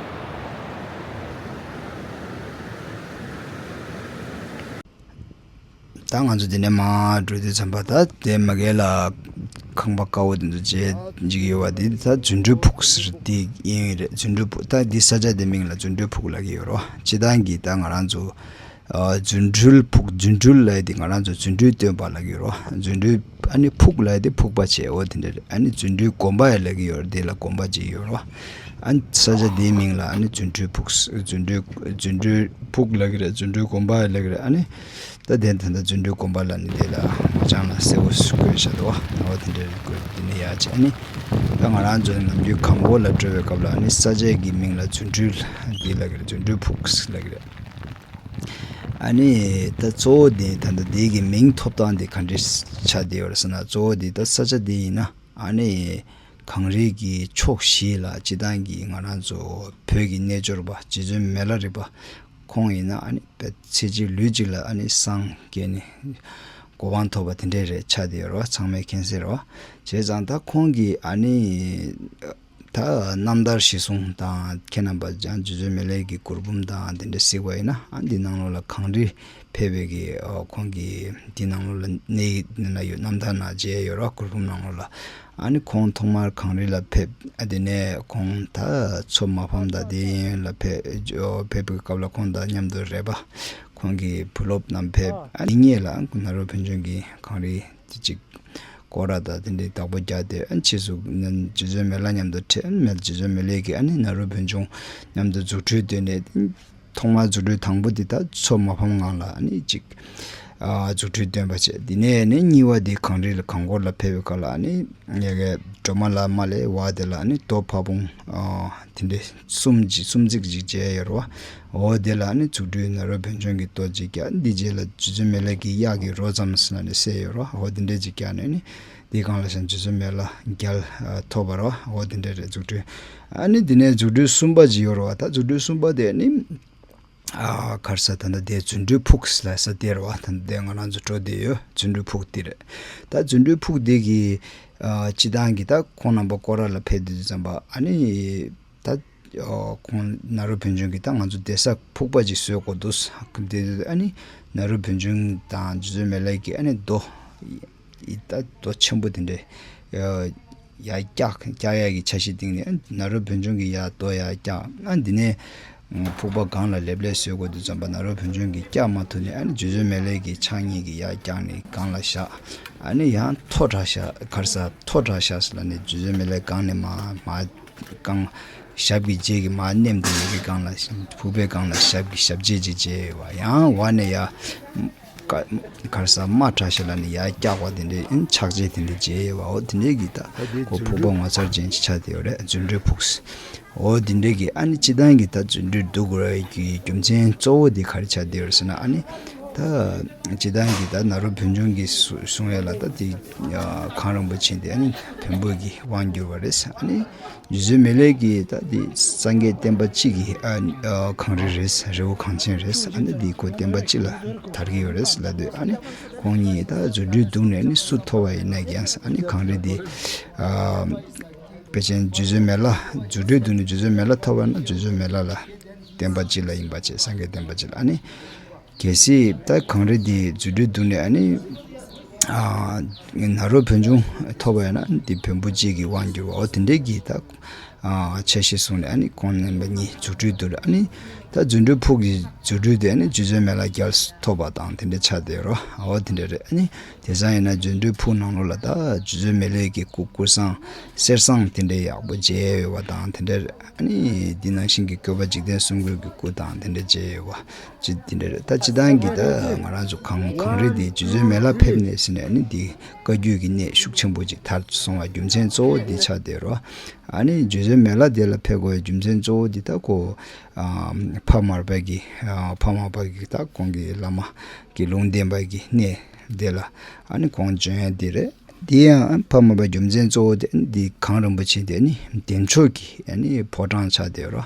ད་ང་ཚོ་འདི་ནས་མར་འགྲོ་དུས་ཙམ་པ། ད་དེ་མ་གི་ལ་ཁང་པ་དཀར་པོ་དེ་ཚོ་མཇལ་འཇིག་ཡོད་པ་དེ་ད་རྫུ་འཕྲུལ་ཕུག་ཟེར་དེ་ཡིན་རེད། རྫུ་འཕྲུལ་ཕུག་ད་འདི་ས་ཆ་དེ་མིང་ལ་རྫུ་འཕྲུལ་ཕུག་ལབ་ཀྱི་ཡོད་རེད་པ། སྤྱིར་བཏང་གི་ད་ང་རང་ཚོ། ཨ། རྫུ་འཕྲུལ་ཕུག་རྫུ་འཕྲུལ་ལབ་དེ་ང་རང་ཚོ་རྫུ་འཕྲུལ་སྟོན་པ་ལབ་ཀྱི་ཡོད་རེད་པ། རྫུ་འཕྲུལ། ཨ་ནི་ཕུག་ལབ་དེ་ཕུག་པ་བྱས། འོ། དེ་འདྲ་རེད། ཨ་ནི་རྫུ་འཕྲུལ་དགོན་པ་ཡང་ལབ་ཀྱི་ཡོད་རེད། དེ་ལ་དགོན་པ་ཅིག་ཡོད་རེད་པ། ཨ་ནི་ས་ཆ་དེའི་མིང་ལ་ཨ་ནི་རྫུ་འཕྲུལ་ཕུག་རྫུ་འཕྲུལ། རྫུ་འཕྲུལ་ཕུག་ལབ་ཀྱི་རེད། རྫུ་འཕྲུལ་དགོན་པ་ལབ་ཀྱི་རེད། ཨ་ནི་ད་དེ་ད་ལྟ་རྫུ་འཕྲུལ་དགོན་པ་ལབ་ནི་དེ་ལ་མ་བྱང་ལ་གསལ་པོ་བཀོད་བཞག་འདུག་པ། འོ། དེ་འདྲ་རེད། བཀོད་དེ་ནས་ཡར་བྱས། ཨ་ནི་ད་ང་རང་ཚོ་ནམ་རྒྱུན་གངས་སྐོར་ལ་འགྲོ་བའི་སྐབས་ལ། ཨ་ནི་ས་ཆའི་གི་མིང་ལ་རྫུ་འཕྲུལ་དེ་ལབ་ཀྱི་རེད། རྫུ་འཕྲུལ་ཕུག་ལབ་ཀྱི་རེད། ཨ་ནི་ད་གཙོ་བོ་དེ་ད་ལྟ་དེ་གི་མིང་ཐོབ་སྟངས་དེ་ག་འདྲ་ཆགས་བསྡད་ཡོད་རེད་ཟེར་ན། གཙོ་བོ་དེ་ད་ས་ཆ་དེ་ཡིན་ན། ཨ་ནི་གངས་རིའི་གི་ཕྱོགས་བཞི་ལ། སྤྱིར་བཏང་གི་ང་རང་ཚོ་བོད་ཀྱི་རྣལ་འབྱོར་པ་རྗེ་བཙུན་མི་ལ་རས་པ་ཁོང་ཡིན་ན། ཨ་ནི་དཔེ་ཚེ་གཅིག་ལུས་གཅིག་ལ་ཨ་ནི་སངས་རྒྱས་ནས་གོ་འཕང་ཐོབ་པ་དེ་འདྲ་རེད། ཆགས་བསྡད་ཡོད་རེད་པ། ཚང་མས་མཁྱེན་གསལ་རེད་པ། བྱས་ཙང་ད་ཁོང་གིས་ཨ་ནི། ད་རྣམ་ཐར་གཞིར་བཟུང་དང་། ཁྱེད་རྣམ་པ་ཡང་རྗེ་བཙུན་མི་ལའི་གི་མགུར་འབུམ་དང་དེ་འདྲ་གཟིགས་པ་ཡིན་ན། ཨ། འདི་ནང་ལོགས་ལ་གངས་རི་ཕེབས་པའི་གི། ཨོ། ཁོང་གི་འདི་ནང་ལོགས་ལ་གནས་ཡིག་ནང་ཡོད། རྣམ་ཐར་ནང་མཇལ་ཡོད་རེད་པ། མགུར་འབུམ་ནང་ལོགས་ལ། ཨ་ནི་ཁོང་ཐོག་མར་གངས་རི་ལ་ཕེབས། ཨ། དེ་ནས་ཁོང་ད་མཚོ་མ་ཕམ་དང་དེ་ཡན་ལ་ཕེབས། ཨོ། ཕེབས་པའི་སྐབས་ལ་ཁོང་དང་མཉམ་དུ་རས་པ་ཁོང་གི་བུ་སློབ་རྣམས་ཕེབས། ཨ། དེ་སྔོན་ལ་ནཱ་རོ་བོན་ཆུང་གིས་གངས་རི་དེ་གཅིག་སྐོར་ར་དང་དེ་འདྲའི་བདག་པོ་རྒྱག་སྟེ། ཨ། ཕྱིས་སུ་རྗེ་བཙུན་མི་ལ་མཉམ་དུ་འཕྲད། ཨ། རྗེ་བཙུན་མི་ལ་གིས་ཨ་ནི་ནཱ་རོ་བོན་ཆུང་མཉམ་དུ་རྫུ་འཕྲུལ་བཏོན་ནས། ཐོག་མར་རྫུ་འཕྲུལ་དང་པོ་དེ་ད་མཚོ་མ་ཕམ་སྒང་ལ་ཨ་ནི་གཅིག་ཨ། རྫུ་འཕྲུལ་བཏོན་པ་བྱས། དེ་ནས་ནི་གཉིས་པ་དེ་གངས་རི་ལ་གངས་སྐོར་ལ་ཕེབས་པའི་སྐབས་ལ། ཨ་ནི་ཡ་གི་སྒྲོལ་མ་ལ་མ་ལས་བ་དེ་ལ་ཨ་ནི་རྡོ་ཕ་བོང་། ཨ། དེ་འདྲའི་གསུམ་གྱི་གསུམ་བརྩེགས་ཅིག་མཇལ་ཡོད་རེད་པ། འོ། དེ་ལ་ཨ་ནི་རྫུ་འཕྲུལ་ནཱ་རོ་བོན་ཆུང་གིས་རྡོ་གཅིག་བཀྱགས། འདི་རྗེས་ལ་རྗེ་བཙུན་མི་ལ་གིས་གཡག་གི་རོ་ཙམ་ཟེར་ནས་གསལ་ཡོད་རེད་པ། འོ། དེ་འདྲ་ཅིག་བཀྱགས་ནས་ནི་དེའི་སྒང་ལ་ཡང་རྗེ་བཙུན་མི་ལ་རྒྱལ་ཐོབ་པ་རེད་པ། འོ། དེ་འདྲ་རེད། རྫུ་འཕྲུལ། ཨ་ནི་དེ་ནས་རྫུ་འཕྲུལ་གསུམ་པ་ཅིག་ཡོད་རེད་པ། ད་རྫུ་འཕྲུལ་གསུམ་པ་དེ་ནི། ཨ། ག་རེ་ཟེར། ད་ལྟ་དེ་རྫུ་འཕྲུལ་ཕུག་ལབ་ས་དེ་རེད་པ། ད་ལྟ་དེ་ང་རང་ཚོ་འགྲོ་བསྡད་ཡོད་རྫུ་འཕྲུལ་ཕུག་དེ་རེད། ད་རྫུ་འཕྲུལ་ཕུག་དེ་གི། ཨ། སྤྱིར་བཏང་གི་ད་ཁོང་རྣམ་པ་སྐོར་ར་ལ་ཕེབས་དུས་ཙམ་པ། ཨ་ནི་ད། ཨ། ཁོང་ནཱ་རོ་བོན་ཆུང་གིས་ད་ང་ཚོ་བསྡད་ས་ཕུག་པ་ཅིག་བཟོ་དགོས་འདུག་ཟེར་དུས། ཨ་ནི་ནཱ་རོ་བོན་ཆུང་དང་རྗེ་བཙུན་མི་ལ་གིས་ཨ་ནི་རྡོ། ད་རྡོ་ཆེན་པོ་དེ་འདྲ། ཨ། ཡར་བཀྱགས། བཀྱགས་ཡག་གི་འཆར་གཞི་བཏིང་ནས། ནཱ་རོ་བོན་ཆུང་གིས་ཡར་རྡོ་ཡར་བཀྱགས། ཨ། འདི་ནས་ཕུག་པ་སྒང་ལ་ལེབ་ལེབ་བཟོ་དགོས་དུས་ཙམ་པ། ནཱ་རོ་བོན་ཆུང་གིས་བཀྱགས་མ་ཐུབ་ནས། ཨ་ནི་རྗེ་བཙུན་མི་ལ་གིས་ཕྱག་གཉིས་ཀྱིས་ཡར་བཀྱགས་ནས་སྒང་ལ་བཞག་ཨ་ནི་ཡང་མཐོ་དྲགས་ཤག་ག་རེ་ཟེར། མཐོ་དྲགས་ཤག་ཟེར་ལབ་ནས། རྗེ་བཙུན་མི་ལ་སྒང་ནས་མར་མར་སྒང་། ཞབས་ཀྱི་རྗེས་ཀྱི་མར་མནན་དེ་ཡི་གེ་སྒང་ལ། ཕུག་པའི་སྒང་ལ་ཞབས་ཀྱི་ཞབས་རྗེས་ཅིག་མཇལ་ཡོད་པ། ཡང་འོག་ནས་ཡར། ག་ག་རེ་ཟེར། དམའ་དྲགས་ཤག་ལབ་ནས་ཡར་བཀྱགས་པ་དེ་འདྲའི། ཨ། ཕྱག་རྗེས་དེ་འདྲ་མཇལ་ཡོད་པ། འོ། དེ་འདྲའི་གི་ད་ཁོ་ཕུག་པ་ངོ་མཚར་ཅན་ཅིག་ཆགས་བསྡད་ཡོད་རེད། རྫུ་འཕྲུལ་ཕུག་འོ། དེ་འདྲའི་གི། ཨ་ནི་སྤྱིར་བཏང་གི་ད་རྫུ་འཕྲུལ་འདུག་དགོས་རྒྱུའི་རྒྱུ་མཚན་གཙོ་བོ་དེ་ག་རེ་ཆགས་བསྡད་ཡོད་རེད་ཟེར་ན། ཨ་ནི་ད་སྤྱིར་བཏང་གི་ད་ནཱ་རོ་བོན་ཆུང་གིས་གསུ་གསུང་ཡ་ལ། ད་དེ། ཨ། གངས་རིན་པོ་ཆེ་དེ་ཨ་ནི་བོན་པོ་གི་དབང་བསྒྱུར་བ་རེད། ཨ་ནི་རྗེ་བཙུན་མི་ལ་གིས་ད་དེ་སངས་རྒྱས་བསྟན་པ་སྤྱི་གི། ཨ། ཨ། གངས་རི་རེད། རི་བོ་གངས་ཅན་རེད། ཨ་ནི་འདི་ཁོ་བསྟན་པ་སྤྱི་ལ་དར་གྱི་ཡོད་རེད་ལབ་དུས། ཨ་ནི་ཁོང་གཉིས་ད་རྫུ་འཕྲུལ་འདུག་ནས་ནི་སུ་ཐོབ་པ་ཡིན་ན་ཡང་། ཨ་ནི་གངས་རི་འདི། ཨ། དཔེ་ཅན་རྗེ་བཙུན་མི་ལ། རྫུ་འཕྲུལ་འདུག་ནས་རྗེ་བཙུན་མི་ལ་ཐོབ་པ་ན་རྗེ་བཙུན་མི་ལ་ལ་བསྟན་པ་སྤྱི་ལ་ཡིན་པ་བྱས། སངས་རྒྱས་བསྟན་པ་སྤྱི་ལ། ཨ་ནི། གལ་སྲིད་ད་གངས་རི་འདི་རྫུ་འཕྲུལ་འདུག་ནས། ཨ་ནི། ཨ་ནཱ་རོ་བོན་ཆུང་ཐོབ་པ་ཡིན་ན་འདི་བོན་པོ་གཅིག་གི་དབང་བསྒྱུར་བ། འོ་དེ་འདྲའི་གི་ད་ཨ་འཆར་གཞི་བཟུང་ནས། ཨ་ནི་ཁོང་རྣམ་པ་གཉིས་རྫུ་འཕྲུལ་བསྡུར། ཨ་ནི་ད་རྫུ་འཕྲུལ་ཕུག་གི་རྫུ་འཕྲུལ་དེ་ཨ་ནི་རྗེ་བཙུན་མི་ལ་རྒྱལ་ཐོབ་པ་དང་དེ་འདྲ་ཆགས་བསྡད་རོ། འོ་དེ་འདྲ་རེད། ཨ་ནི་དེང་སང་ཡིན་ན་རྫུ་འཕྲུལ་ཕུག་ནང་ལོགས་ལ་ད་རྗེ་བཙུན་མི་ལའི་གི་སྐུ་སྐུ་བསང་གསེར་བསང་དེ་འདྲ་ཡག་པོ་མཇལ་ཡོད་པ་དང་དེ་འདྲ། ཨ་ནི་འདི་ནང་བཞིན་གྱི་བཀོད་པ་འཇིག་རྟེན་གསུམ་མགོན་གྱི་སྐུ་དང་དེ་འདྲ་མཇལ་ཡོད་པ་ཅི་དེ་འདྲ་རེད། ད་སྤྱིར་བཏང་གི་ད་ང་རང་ཚོ་གངས་གངས་རི་འདི་རྗེ་བཙུན་མི་ལ་ཕེབས་ནས་ཟིན་ནས་ཨ་ནི་འདི་བཀའ་བརྒྱུད་ཀྱི་གནས་ཤུགས་ཆེན་པོ་ཅིག་དར་སོང་བ་རྒྱུ་མཚན་གཙོ་བོ་འདི་ཆགས་བསྡད་རོ། ཨ་ནི་རྗེ་བཙུན་མི་ལ་དེ་ལ་ཕེབས་དགོས་པའི་རྒྱུ་མཚན་གཙོ་བོ་འདི་ད་ཁོ་ཨ་ཕ་མར་པ་གི་ཨ་ཕ་མར་པ་གི་ད་ཁོང་གི་བླ་མ་གི་ལུང་བསྟན་པ་གི་གནས་དེ་ལ་ཨ་ནི་ཁོང་བྱོན་ཡ་འདི་རེད། དེ་ཡང་ཕ་མར་པ་རྒྱུ་མཚན་གཙོ་བོ་དེ་འདི་གངས་རིན་པོ་ཆེ་དེ་ནི་བདེ་མཆོག་གི་ཨ་ནི་ཕོ་བྲང་ཆགས་བསྡད་རོ།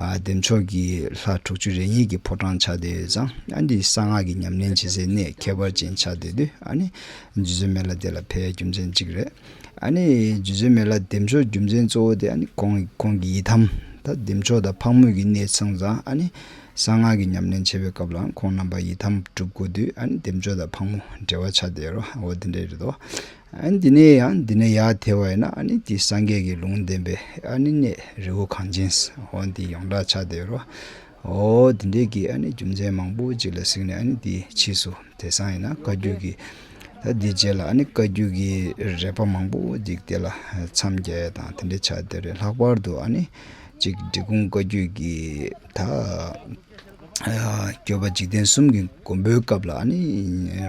ཨ་བདེ་མཆོག་གི་ལྷ་དྲུག་ཅུ་རེ་གཉིས་ཀྱི་ཕོ་བྲང་ཆགས་བསྡད་ཡོད་ཙང་། ཨ་འདི་གསང་སྔགས་ཀྱི་ཉམས་ལེན་བྱེད་སའི་གནས་ཁྱད་པར་ཅན་ཆགས་བསྡད་དུས། ཨ་ནི་རྗེ་བཙུན་མི་ལ་དེ་ལ་ཕེབས་རྒྱུ་མཚན་གཅིག་རེད། ཨ་ནི་རྗེ་བཙུན་མི་ལ་བདེ་མཆོག་རྒྱུ་མཚན་གཙོ་བོ་དེ་ཨ་ནི་ཁོང་ཁོང་གི་ཡི་དམ་ད་བདེ་མཆོག་དང་ཕག་མོ་གི་གནས་ཚང་ཙང་། ཨ་ནི་གསང་སྔགས་ཀྱི་ཉམས་ལེན་བྱེད་པའི་སྐབས་ལའང་ཁོང་རྣམ་པ་ཡི་དམ་སྒྲུབ་དགོས་དུས། ཨ་ནི་བདེ་མཆོག་དང་ཕག་མོ་འབྲེལ་བ་ཆགས་བསྡད་རོ། འོ་དེ་འདྲ་རེད་དོ། ཨ་ནི་འདི་ནས་ཡང་འདི་ནས་ཡར་ཐལ་བ་ཡིན་ན་ཨ་ནི་འདི་སངས་རྒྱས་ཀྱི་ལུང་བསྟན་པའི་ཨ་ནི་གནས་རི་བོ་གངས་ཅན། འོ་འདི་ཡོངས་གྲགས་ཆགས་བསྡད་རོ། འོ་འདི་འདྲའི་གི་ཨ་ནི་རྒྱུ་མཚན་མང་པོ་ཅིག་ལ་གཟིགས་ནས། ཨ་ནི་འདི་ཕྱིས་སུ་དེང་སང་ཡིན་ན་བཀའ་བརྒྱུད་ཀྱི་ད་འདི་རྗེས་ལ་ཨ་ནི་བཀའ་བརྒྱུད་ཀྱི་རས་པ་མང་པོ་ཅིག་དེ་ལ་མཚམས་བརྒྱབ་ཡ་དང་དེ་འདྲ་ཆགས་བསྡད་རེད། ལྷག་པར་དུ་ཨ་ནི་ཅིག་འབྲི་གུང་བཀའ་བརྒྱུད་ཀྱི་ད་ཨ་བཀོད་པ་འཇིག་རྟེན་གསུམ་གྱི་མགོན་པོའི་སྐབས་ལ་ཨ་ནི་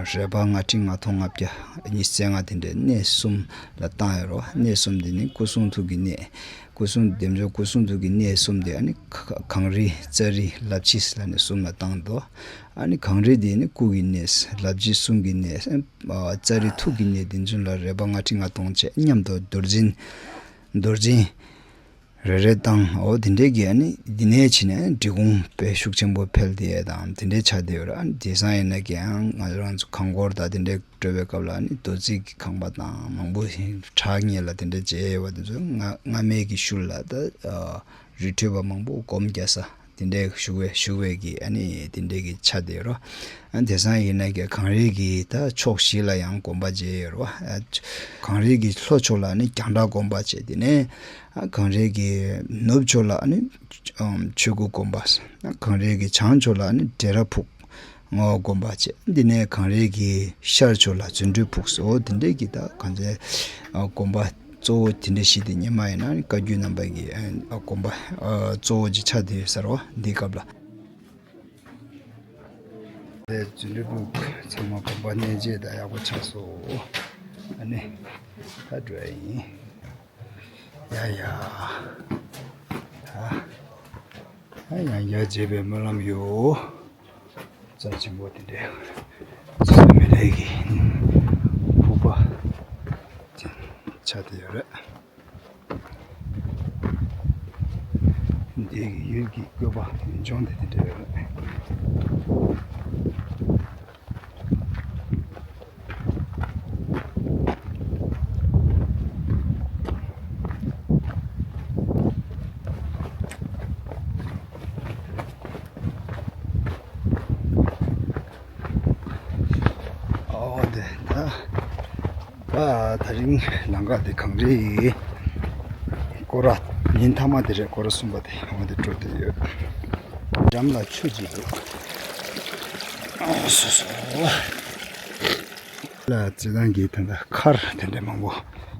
རས་པ་ལྔ་ཁྲི་ལྔ་སྟོང་ལྔ་བརྒྱ་ཉི་ཤུ་རྩ་ལྔ་དེ་འདྲའི་གནས་གསུམ་ལ་བཏང་ཡོད་རེད་བ། གནས་གསུམ་དེ་ནི་སྐུ་གསུང་ཐུགས་ཀྱི་གནས། སྐུ་གསུང་བདེ་མཆོག་སྐུ་གསུང་ཐུགས་ཀྱི་གནས་གསུམ་དེ་ཨ་ནི་ག་གངས་རི་རྩ་རི་ལ་ཕྱི་ལ་ནི་གསུམ་ལ་བཏང་འདུག་ཨ་ནི་གངས་རི་དེ་ནི་སྐུ་གི་གནས། ལ་ཕྱི་གསུང་གི་གནས། ཨ་རྩ་རི་ཐུགས་ཀྱི་གནས་དེ་ཚོ་ལ་རས་པ་ལྔ་ཁྲི་ལྔ་སྟོང་བཅས་མཉམ་དུ་རྡོར་འཛིན། རྡོར་འཛིན་རེ་རེ་བཏང་། འོ་དེ་འདྲའི་གི་ཨ་ནི་འདི་ནས་ཕྱིན་ནས་འབྲི་གུང་དཔེ་ཤུགས་ཆེན་པོ་འཕེལ་བསྡད་དང་དེ་འདྲའི་ཆགས་བསྡད་ཡོད་རེད། ཨ་ནི་དེང་སང་ཡིན་ན་ཀྱང་ང་རང་ཚོ་གངས་སྐོར་དང་དེ་འདྲའི་འགྲོ་བའི་སྐབས་ལ་ཨ་ནི་རྡོ་རྩིག་གི་ཁང་པ་དང་མང་པོ་ཞིག་བྲག་ངོས་ལ་དེ་འདྲའི་མཇལ་ཡོད་པ་དེ་ཚོ་སྔ་སྔ་མའི་གི་ཤུལ་ལ་ད་ཨ་རི་ཁྲོད་པ་མང་པོ་སྒོམ་རྒྱག་ས་དེ་འདྲའི་བཞུགས་པའི་བཞུགས་པའི་གི་ཨ་ནི་དེ་འདྲའི་གི་ཆགས་བསྡད་ཡོད་རེད། ཨ་ནི་དེང་སང་ཡིན་ན་ཀྱང་གངས་རིའི་གི་ད་ཕྱོགས་བཞི་ལ་ཡང་དགོན་པ་མཇལ་ཡོད་རེད་བ། ཨ་གངས་རིའི་གི་ལྷོ་ཕྱོགས་ལ་ཨ་ནི་རྒྱང་གྲགས་དགོན་པ་བྱས། དེ་ནས་ཨ་གངས་རིའི་གི་ནུབ་ཕྱོགས་ལ་ཨ་ནི་ཨམ་ཆོས་སྐུ་དགོན་པ། ཨ་གངས་རིའི་གི་བྱང་ཕྱོགས་ལ་ཨ་ནི་འབྲས་ར་ཕུག་ངོ་དགོན་པ་བྱས། འདི་ནས་གངས་རིའི་གི་ཤར་ཕྱོགས་ལ་རྫུ་འཕྲུལ་ཕུག་སོགས་དེ་འདྲའི་གི་ད་གང་ཚེ་ཨ་དགོན་པ་གཙོ་བོ་དེ་འདྲ་བཞི་དེ་སྔོན་མ་ཡིན་ན་བཀའ་བརྒྱུད་རྣམ་པ་གི་ཨ་དགོན་པ་ཨ་གཙོ་བོ་ཅིག་ཆགས་བསྡད་ཡོད་ས་རེད་བ། འདིའི་སྐབས་ལ། རྫུ་འཕྲུལ་ཕུག་ཚང་མ་དགོན་པ་གནས་མཇལ་དང་ཡག་པོ་ཆགས་སོང་། ཨ་ནི་ད་འགྲོ་ཡ་ཡིན། ཡ་ཡ། ད་ཡང་ཡར་མཇལ་བའི་སྨོན་ལམ་ཡོད། རྩ་ཆེན་པོ་དེ་འདྲའི་རྩ་མི་ལའི་གི་ཕུག་པ་ཆགས་བསྡད་ཡོད་རེད། འདི་གི་ཡུལ་གྱི་བཀོད་པ་ཡུལ་ལྗོངས་དེ་དེ་འདྲ་ཡོད་རེད། ཨོ་དེ་ད་ད་ད་རིང་ལམ་ཁ་དེ་གངས་རིའི་སྐོར་ར་ཉིན་མཐའ་མ་དེ་རེད། སྐོར་ར་གསུམ་པ་དེ་འོ་དེ་འགྲོ་དེ་ཡོད། འགྲམ་ལ་ཆུ་ཅིག་འདུག་ཨོ་སོ་སོ། ལ་སྤྱིར་བཏང་གི་ད་ལྟ་མཁར་དེ་འདྲ་མང་པོ་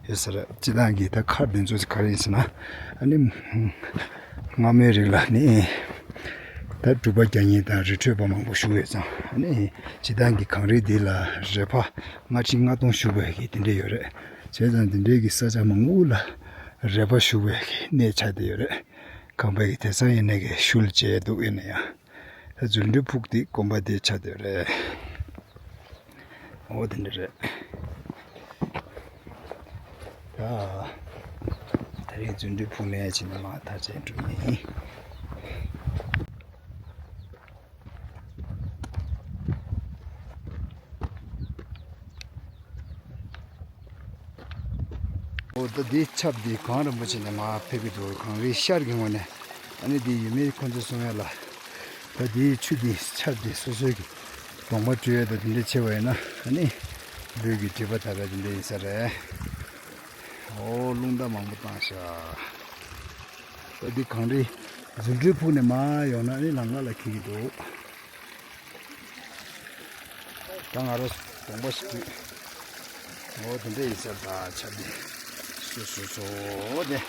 ཡོད་ས་རེད། སྤྱིར་བཏང་གི་ད་མཁར་དེ་ཚོ་ག་རེ་ཡིན་ཟེར་ན། ཨ་ནི་སྔ་མའི་རིགས་ལ་ནི་ད་སྒྲུབ་པ་རྒྱག་མཁན་དང་རི་ཁྲོད་པ་མང་པོ་བཞུགས་ཡོད་ཙང་། ཨ་ནི་སྤྱིར་བཏང་གི་གངས་རི་འདི་ལ་རས་པ་ལྔ་ཁྲི་ལྔ་སྟོང་བཞུགས་པའི་གི་དེ་འདྲ་ཡོད་རེད། བྱས་ཙང་དེ་འདྲའི་གི་ས་ཆ་མང་པོ་ལ་རས་པ་བཞུགས་པའི་གི་གནས་ཆགས་བསྡད་ཡོད་རེད། ཁམས་པའི་གི་དེང་སང་ཡིན་ནའི་གི་ཤུལ་བཅས་འདུག་ཡིན་ན་ཡང་། ད་རྫུ་འཕྲུལ་ཕུག་དེ་དགོན་པ་དེ་ཆགས་བསྡད་རེད། འོ་དེ་འདྲ་རེད། ད་ད་རེས་རྫུ་འཕྲུལ་ཕུག་ནས་ཕྱིན་ནས་མར་མཐར་ཕྱིན་འགྲོ་ཡིན། འོ་ད་འདི་ཆབ་འདི་གངས་རིན་པོ་ཆེ་ནས་མར་ཕེབས་ཀྱི་འདུག་གངས་རིའི་ཤར་གྱི་ངོས་ནས། ཨ་ནི་འདི་ཡུལ་མི་ཁོ་ཚོས་གསུང་ཡ་ལ། ད་འདིའི་ཆུ་འདི་ཆབ་འདི་སོ་སོའི་གི་གདོང་པ་བཀྲུ་ཡ་ད་འདི་འདྲ་བྱས་པ་ཡིན་ན། ཨ་ནི་ ལུས་ཀྱི་སྒྲིབ་པ་དག་པའི་དེ་འདྲ་ཡིན་ས་རེད། ཨོ་རླུང་རྟ་མང་པོ་བཏང་ཤག་ད་འདི་གངས་རི་རྫུ་འཕྲུལ་ཕུག་ནས་མར་ཡོང་ན་ནི་ལམ་ཁ་ལ་འཁེལ་གྱི་འདུག་ད་ང་རང་གདོང་པ་ཞིག་བཀྲུས། ཨོ་དེ་འདྲ་ཡིན་ས་ད་ཆ་འདི་སོ་སོ་སོ་དེ།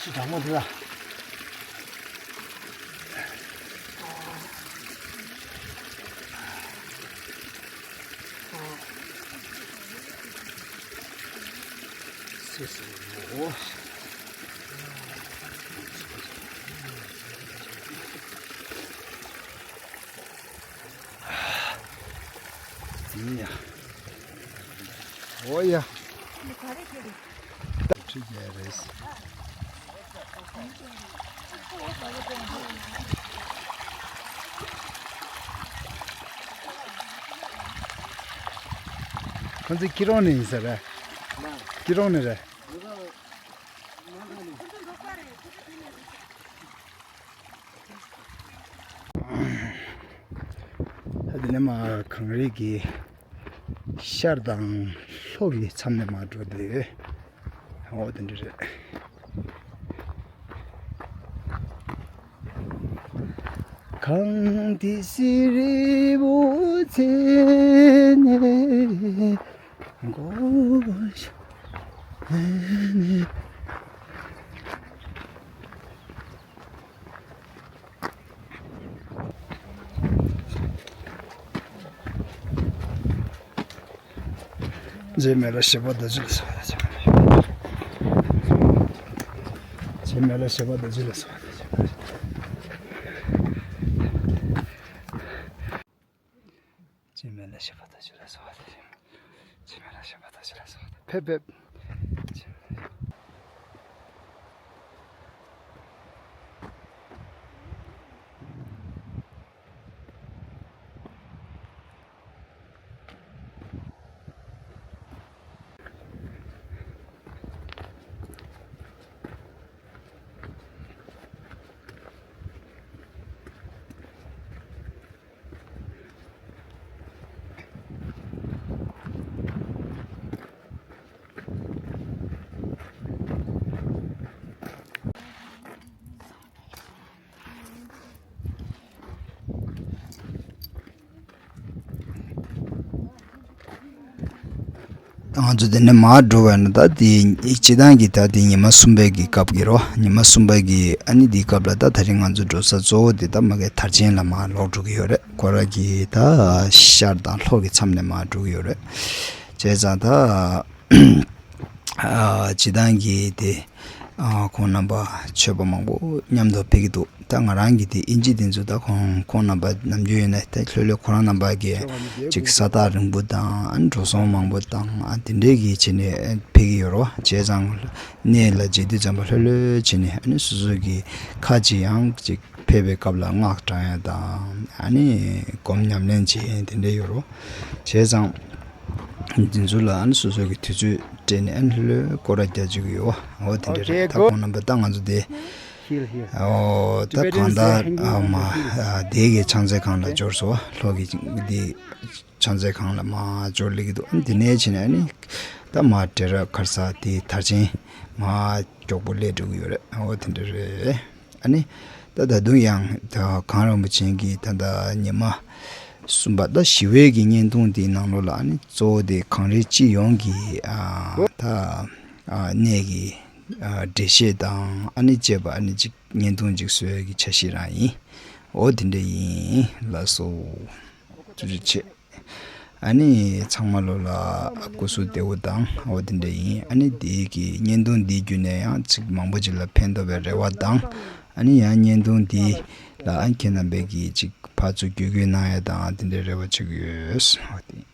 ཅི་དྲང་མོ་དེ་ལ། སོ་སོ། ཡིན་ཡ། འོ་ཡ། འདི་ག་རེ་ཁྱེར་རེད། ཁྲི་བརྒྱད་རེད། ཁོང་ཚོ་ཁྱི་རོང་ནས་ཡིན་ས་རེད། ཁྱི་རོང་ནས་རེད། ད་དེ་ནས་མར་གངས་རི་གི་ཤར་དང་ལྷོ་གི་མཚམས་ནས་མར་འགྲོ་དེ། འོ་དེ་འདྲ་རེད། གངས་ཏི་སེ་རི་བོ་ཚེ་ནས་འགོ་ཤ་ནས། རྗེ་མི་ལ་ཞེས་པ་དང་ཇི་ལ་སོགས་པ་དང་། རྗེ་མི་ལ་ཞེས་པ་དང་ཇི་ལ་སོགས་པ་དང་། རྗེ་མི་ལ་ཞེས་པ་དང་ཇི་ལ་སོགས་པ་དང་། རྗེ་མི་ལ་ཞེས་པ་དང་ཇི་ལ་སོགས་པ་དང་། ཕེབས་ཕེབས། ང་ཚོ་དེ་ནས་མར་འགྲོ་བ་ན་ད་དེ་སྤྱི་བཏང་གི་ད་དེ་ཉི་མ་གསུམ་པའི་གི་སྐབས་ཀྱི་རོ། ཉི་མ་གསུམ་པའི་གི་ཨ་ནི་དེའི་སྐབས་ལ་ད་དེ་རིང་ང་ཚོ་འགྲོ་ས་གཙོ་བོ་དེ་ད་མ་གི་དར་ཆེན་ལ་མར་ལོག་འགྲོ་གི་ཡོད་རེད། ཁོ་ར་གི་ད་ཤར་དང་ལྷོ་གི་མཚམས་ནས་མར་འགྲོ་གི་ཡོད་རེད། བྱས་ཙང་ད། ཨ་སྤྱི་བཏང་གི་དེ་ཨ་ཁོང་རྣམ་པ་ཆོས་པ་མང་པོ་མཉམ་དུ་ཕེབས་ཀྱི་འདུག་ད་ང་རང་གི་དེ་ཨིན་ཇི་དེ་ཚོ་ད་ཁོང་ཁོང་རྣམ་པ་ནམ་རྒྱུན་ཡོད་ན་ད་ལྷོད་ལྷོད་ཁོ་རང་རྣམ་པ་གི་ཅིག་ས་ཐག་རིང་པོ་དང་ཨ་ནི་འགྲོ་སོང་མང་པོ་དང་ཨ་དེ་འདྲས་གི་བྱས་ནས་ཕེབས་ཀྱི་ཡོད་རོ། བྱས་ཙང་གནས་ལ་མཇལ་དུས་ཙམ་པ་ལྷོད་ལྷོད་བྱས་ནས་ཨ་ནི་སོ་སོ་གི་ཁ་ཅིག་ཡང་ཅིག་ཕེབས་པའི་སྐབས་ལ་སྔགས་བགྲང་ཡ་དང་ཨ་ནི་སྒོམ་ཉམས་ལེན་བྱེད་ཡ་དེ་འདྲས་ཡོད་རོ། བྱས་ཙང་། འདི་ཚོ་ལ་ཨ་ནི་སོ་སོ་གི་དུས་ཚོད་སྤྲད་ནས་ཨ་ནི་ལྷོད་ལྷོད་སྐོར་ར་རྒྱག་བཅུག་གི་ཡོད། འོ་དེ་འདྲ་རེད། ད་ཁོང་རྣམ་པ་ད་ང་ཚོ་དེ་འོ་ད་གང་ལྟར་ཨ་མ་ཨ་དེ་གི་ཕྱག་མཛོད་ཁང་ལ་འབྱོར་སོང་། ལྷོ་གི་དེ་ཕྱག་མཛོད་ཁང་ལ་མར་འབྱོར་སླེབས་ཀྱི་འདུག་ཨ་ནི་དེ་ནས་ཕྱིན་ནས་ཨ་ནི་ད་མར་འབྲས་ར་མཁར་ས་དེ་དར་ཆེན་མར་མགྱོགས་པོ་སླེབས་འགྲོ་གི་ཡོད་རེད། འོ་དེ་འདྲ་རེད། ཨ་ནི་ད་ད་དུང་ཡང་ད་གངས་རིན་པོ་ཆེ་གི་ད་ད་ཉི་མ་གསུམ་པ་ད་ཞི་བའི་གི་བརྙན་ཐུང་དེའི་ནང་ལོགས་ལ་ཨ་ནི་གཙོ་བོ་དེ་གངས་རི་སྤྱི་ཡོངས་ཀྱི་ཨ་ད་ཨ་གནས་ཀྱི་ཨ་འགྲེལ་བཤད་དང་ཨ་ནི་བཅས་པ་ཨ་ནི་ཅིག་བརྙན་ཐུང་ཅིག་བཟོ་ཡ་གི་འཆར་གཞི་རང་ཡིན། འོ་དེ་འདྲ་ཡིན། ལགས་སོ། ཐུགས་རྗེ་ཆེ། ཨ་ནི་ཚང་མ་ལོ་ལ་སྐུ་གཟུགས་བདེ་བོ་དང་འོ་དེ་འདྲ་ཡིན། ཨ་ནི་དེའི་གི་བརྙན་ཐུང་འདི་བརྒྱུད་ནས་ཡང་ཚིག་མང་པོ་ཅིག་ལ་ཕན་ཐོགས་པའི་རེ་བ་དང་། ཨ་ནི་ཡང་བརྙན་ཐུང་འདི་ལ་ཨ་ཁྱེད་རྣམ་པས་གི་ཅིག་ཕར་ཚུར་བརྒྱུད་སྐུལ་གནང་ཡ་དང་དེ་འདྲའི་རེ་བ་བྱེད་ཀྱི་ཡོད། འོ་དེ་